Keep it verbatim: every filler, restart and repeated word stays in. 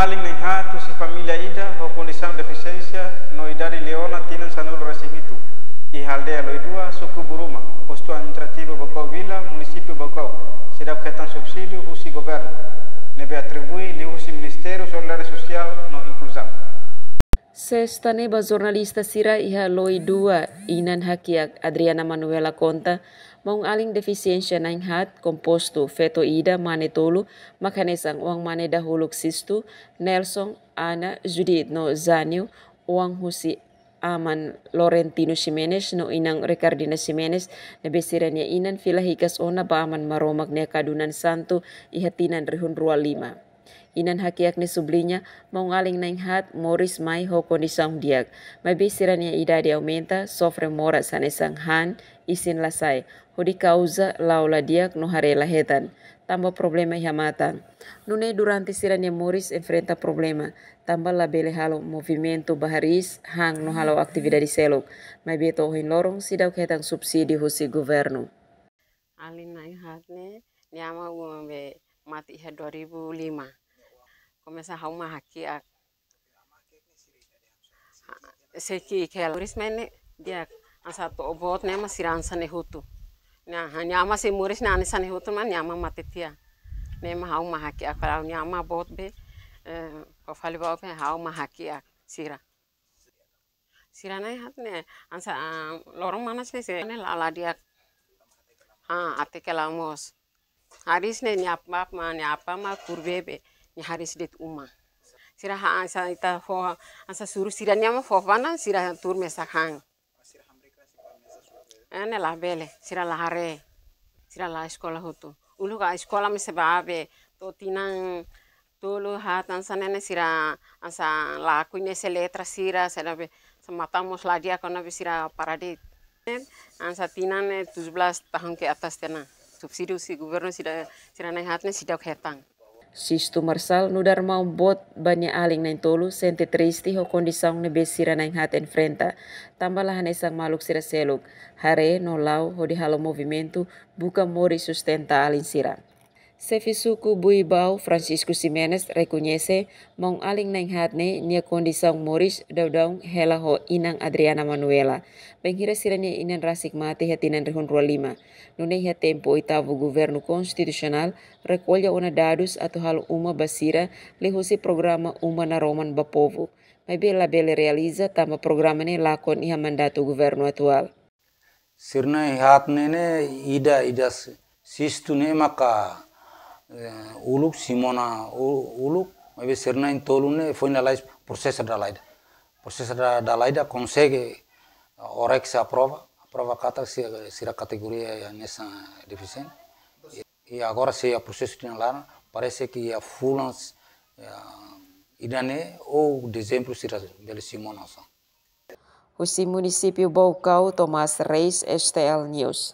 Alin na'in-haat husi família ida ho kondisaun defisiénsia no idade liu ona tinan sanulu-resin-hitu, iha aldeia Loidua, suku Buruma, postu administrativu Baucau Vila, munisípiu Baucau, seidauk hetan subsídiu husi governu, ne'ebé atribui liuhusi Ministériu Solidariedade Sosiál no Inkluzaun. Sesta ne'e ba jornalista sira iha Loidua, inan hakiak Adriana Manuela konta, maun-alin defisiénsia na'in-haat, kompostu feto ida, mane tolu, mak hanesan oan-mane dahuluk Sisto, Nelson, Ana, Judith no Jânio, oan husi aman Laurentino Ximenes no inan Ricardina Ximenes, ne'ebé sira-nia inan fila hikas ona ba Aman Maromak nia kadunan santu iha tinan rihun rua lima. Inan hakiak ne'e subliña, maun-alin na'in-haat moris mai ho kondisaun di'ak, maibé sira-nia idade aumenta, sofre moras hanesan han, isin la sai, hodi kauza la'o la di'ak no haree la hetan, tanba problema iha matan. Nune'e durante sira-nia moris enfrenta problema, tanba labele halo movimentu ba hariis, han no halo atividade seluk, maibé to'o ohin loron seidauk hetan subsídiu husi governu. Alin na'in-haat ne'e, nia ama ua be mate iha dua ribu lima. Komesa ha'u mak hakiak. Sei ki'ik hela. Moris mai ne'e di'ak, hanesan to'o boot ne'e mak sira hanesan ne'e hotu. Nah, nia ama sei moris ne'e hanesan ne'e hotu mak nia ama mate tiha. Ne'e mak ha'u mak hakiak, kalau nia ama boot be, eh, fó fali ba oke ha'u mak hakiak sira. Sira na'in-haat ne'e, hanesan, ah, loron manas ne'e sira ne'e la, la di'ak. Ah, até ke la moos. Hariis ne'e nia apá mak, nia apá mak kuru bebé, nia hariis de'it uma. Sira han hanesan ita fó, hanesan suru sira-nia ama fó fana, sira tuur mesak han. Eh, ne'e labele, sira la haree, sira la eskola hotu. Uluk eskola mesak ba be, to'o tinan tolu haat hanesan ne'e sira hanesan lakohi ne'e sei letra sira, sira be, hanesan matan mós la di'ak ona be sira para de'it. Hanesan tinan ne'e tujuh belas tahun ke atas tiha ona. Subsídiu husi governu sira, sira na'in-haat ne'e seidauk hetan. Sisto Marçal nu'udar maun boot ba nia alin na'in-tolu sente triste ho kondisaun ne'ebé sira na'in-haat enfrenta. Tanba la hanesan maluk sira seluk, haree no la'o hodi halo movimentu buka moris sustenta alin sira. Xefe suku Buibau, Francisco Ximenes, rekoñese maun-alin na'in-haat ne'e nia kondisaun moris daudaun hela ho inan Adriana Manuela, bainhira sira-nia inan rasik mate iha tinan rihun rua lima. Nune'e iha tempu oitavu governu konstitusionál rekolla ona dadus atu halo uma ba sira liuhusi programa Uma Naroman ba Povu, maibé labele realiza tanba programa ne'e lakon iha mandatu governu atuál. Sira na'in-haat ne'e ne'e ida, ida s-, Sisto ne'e maka, eh, uluk simu ona u-, uluk, maibé sira na'in-tolu ne'e foin lalais prosesu dala ida. Prosesu da-, dala ida konsege, eh, OREX aprova, aprova katak si-, sira kategoria hanesan defisiente. I, i agora sei iha prosesu tinan laran, parese ke iha fulan, eh, ida-ne'e ou dezembru sira bele simu ona osan. Husi munisípiu Baucau, Tomás Reis, S T L News.